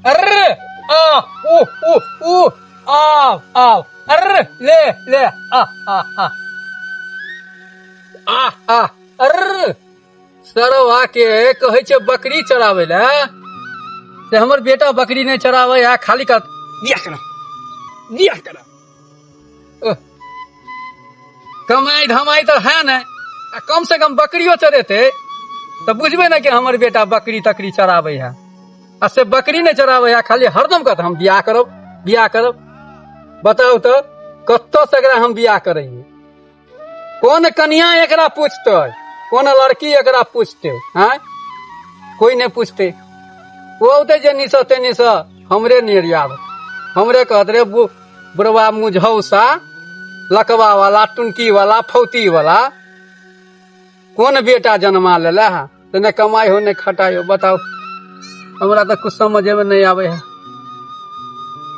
अरे आ उ उ उ आ आ अरे ले ले आ आ आ आ आ अरे सरवा के कहै छै बकरी चराबै लए से हमर बेटा बकरी नहि चराबै है, खाली कर बियाह करा बियाह करा। कमाई धमाई तऽ है ने, आ कम से कम बकरियो चरेतै तऽ बुझबै ने कि हमर बेटा बकरी तकरी चराबै है। आ से बकरी नहि चराबै है, खाली हरदम कहत हम बियाह करब बियाह करब। बताउ तऽ कतऽ से एकरा हम बियाह करैयै? कोन कनिया एकरा पूछतै? कोन लड़की एकरा पूछतै? आँय, कोई नहि पूछतै। ओ औतै जे निसँ ते निसँ हमरे निरियाब, हमरे कहत रे बुढ़वा मुझौसा लकवा वाला टुनकी वाला फौती वाला कोन बेटा जन्मा लेला है, तऽ नहि कमाइ हो नहि खटाइ हो। बताउ, हमरा तऽ कुछ समझेमे नहि आबै है।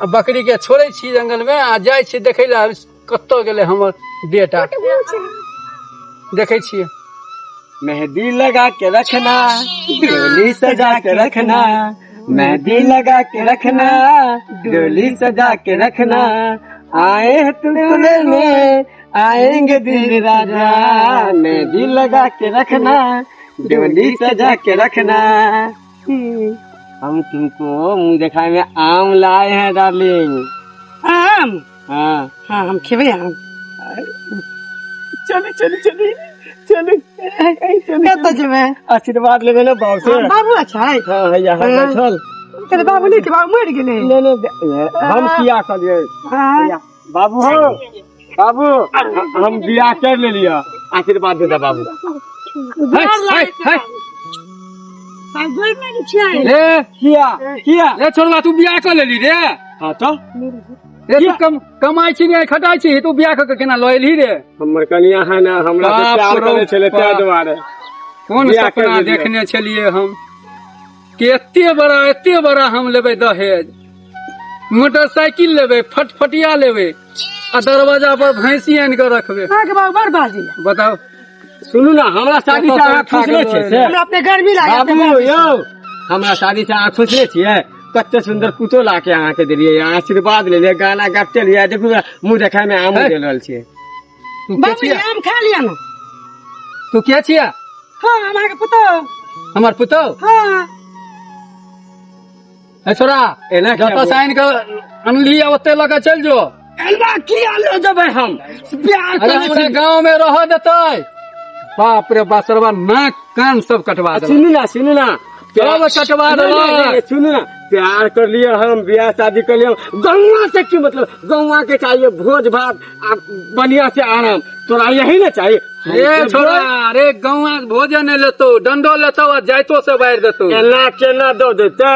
आ बकरी के छोड़ै छी जंगलमे आ जाइ छी देखै लए कतऽ गेलै हमर बेटा, देखै छियै। मेहंदी लगा के रखना, डोली सजा के रखना, मेहंदी लगा के रखना, डोली सजा के रखना, आए हैं तुमको लेने आएंगे दिल राजा, मेहंदी लगा के रखना, डोली सजा के रखना। हम तुमको मुंह दिखाए में आम लाए हैं डार्लिंग। आम? हाँ। हाँ, हम खेबे आम। चली चली चली चली चली। कतऽ जेबै? आशीर्वाद लेबे ने बाबू से। हाँ, बाबू अच्छा है। हाँ, हैया, हाँ, हाँ। बैठल। तेरे बाबू नहीं थे, बाबू मर गेले। नहीं, नहीं, हम किया करिए? हाँ। बाबू हो, बाबू, हम बियाह कर ले लिया, आशीर्वाद दे दे बाबू। गोर लागै छै बाबू। गोर लागै छियै। रे। किया किया? रे छोड़वा, तू बियाह कर लेली रे? हाँ तो रे तू कमाइ छी नहि खटाइ छी, तू बियाह कऽ के केना लऽ एलही रे? हमर कनिया है ना, हमरा से बाप प्यार रौ करै छलै ताहि बाप। दुआरे। कोन बियाह कर सपना लेलियै। देखने छलियै हम कि एते बड़ा एते बड़ा हम लेबै दहेज, मोटरसाइकिल लेबै, फटफटिया लेबै आ दरवाजा पर भैंसी आनि कऽ रखबै। अहाँके बाबू बड़ बाजी। बताउ। सुनू ना, हमरा शादी से अहाँ खुश नहि छियै से? हमरा अपने गर्मी लागल छै। बाबू यौ, हमरा शादी से अहाँ खुश नहि छियै? कते सुंदर पुतो ला के अहाँके देलियै, आशीर्वाद लेलियै, गाना गाबते लियै, देखू ने, मुँह देखाय में आम हे। दे रहल छियै। तू के बाबू छियै? आम खा लिअ ने। तू के छियै? हाँ, हम अहाँके पुतोहु। हमर पुतोहु? हाँ। ए छोरा, एना किया जतऽ से आनि कऽ अनली ओते लऽ कऽ चलि जो। एना किया लऽ जेबै हम? प्यार अरे करै हमरा छी। गाँव में रह देतै? बाप रे बासरवा, नाक कान सब कटवा देलक। सुनू ना, सुनू ना, सब कटवा नहीं, नहीं, देलक। नहीं, सुनू ना, प्यार कर लिए हम, बियाह शादी कर लिए, गौवा से की मतलब? गौवा के चाहिए भोज भात आ बढ़िया से आराम, तोरा यही ना चाहिए। रे छोरा, अरे गौवा के भोजन नहीं लेतो, डंडो लेतो आ जाइतो से बाहर देतो। केना केना दो देते?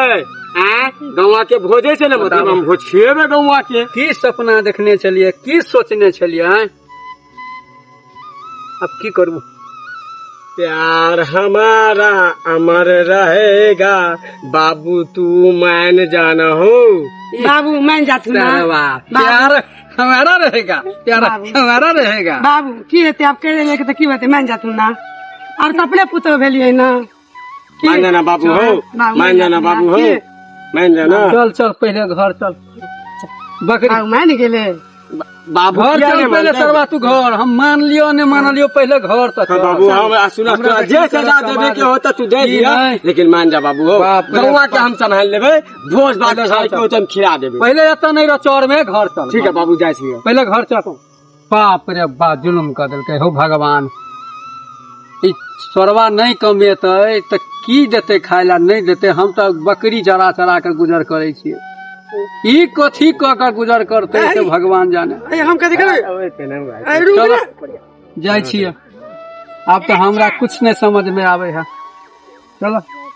आँ, गौवा के भोजे से ना मतलब हम भोज खिएबे गौवा के। की सपना देखने छलिए, की सोचने छलिए, आँय? अब की करू? प्यार हमारा अमर रहेगा बाबू, तू मान जाना हो। बाबू मान जाथु ना। सरवा, प्यार हमारा रहेगा, प्यार बाबू। हमारा रहेगा। बाबू की हेतै आब करि लेके तऽ की हेतै, मान जाथु ना। आर तऽ अपने पुतोहु भेलियै ना। की? मान जाना बाबू हो, बाबू, मान जाना बाबू हो, की? मान जाना। चल चल पहले घर चल, बकरी। बाबू मान गेलै। बाबू घर किया चल नहीं पहले मानते? सरवा, तू घर हम मान लियो नहीं मान लियो, पहले घर तक। हाँ, बाबू, हम सुना, हमरा तोरा देखी जे तोरा सजा देबे समाज के होता तू दे की दिया, नहीं? लेकिन मान जा बाबू हो, बाप रे गौवा के बाप। हम संभाल लेबे, भोज भात पहले खाए घर के होता हम खिला देबे। पहले एतऽ नहीं रह, चौर में घर चल। ठीक है बाबू, जाइ छियै। पहले घर चल। बाप रे बाप, जुलुम कर देलकै हो भगवान। ई सरवा नहीं कमेतै तऽ की देतै खाय ला? नहीं देतै। हम तऽ बकरी चरा चरा के गुजर करै छियै, ई कथी कऽ के गुजर करतै से भगवान जाने। ए, हम कथी करबै? ए, रुक चलो। ना। जाइ छियै आब, तऽ हमरा कुछ नहीं समझ में आबै है। चलो।